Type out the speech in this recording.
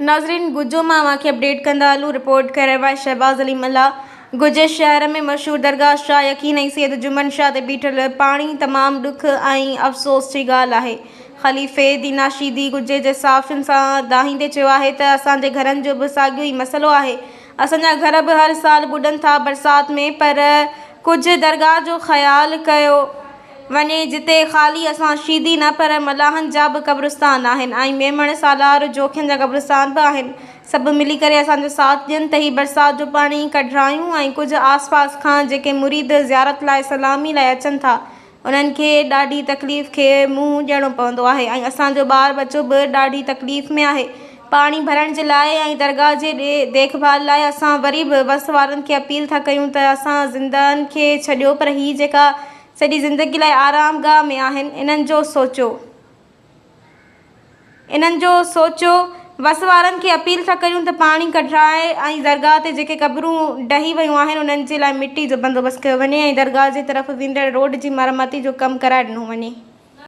ناظرين گجو مان اوهان کي اپڊيٽ ڪندا هلون رپورٽ ڪري رهيو آهي شهباز علي ملاح گجي شهر ۾ مشهور درگاهه شاهه يقين ۽ سيد جمن شاهه تي بيٺل پاڻي تمام ڏک ۽ افسوس جي ڳالهه آهي خليفي دينا شيدي گجي جي صحافين سان دانهيندي چيو آهي ته اسان جي گهرن جو به ساڳيو ئي مسئلو آهي اسان جا گهر به هر سال ٻڏن ٿا برسات ۾ پر ڪجهه درگاهه جو خيال ڪيو وڃي جتي خالي اسان شيدي نه پر ملاحن جا به قبرستان آهن ۽ ميمڻ، سالار، جوکين جا قبرستان به آهن. سڀ ملي ڪري اسان جو ساٿ ڏين ته هي برسات جو پاڻي ڪڍرايون ۽ ڪجهه آس پاس کان جيڪي مريد زيارت لاء سلامي لاء اچن ٿا انهن کي ڏاڍي تڪليف کي منهن ڏيڻو پوندو آهي ۽ اسان جو ٻار ٻچو به ڏاڍي تڪليف ۾ آهي پاڻي ڀرڻ جي لاء ۽ درگاهه جي ديک ڀال لاء اسان وري به وس وارن کي اپيل ٿا ڪيون ته اسان زندهن کي ڇڏيو پر هي جيڪا سڄي زندگي لاء آرام گاهه ۾ آهن انهن جو سوچيو انهن جو سوچيو وس وارن کي اپيل ٿا ڪريون ته پاڻي ڪڍرائي ۽ درگاهه تي جيڪي قبرون ڊهي ويون آهن انهن جي لاء مٽي جو بندوبست ڪيو وڃي ۽ درگاهه جي طرف ويندڙ روڊ جي مرمتي جو ڪم ڪرائي ڏنو وڃي.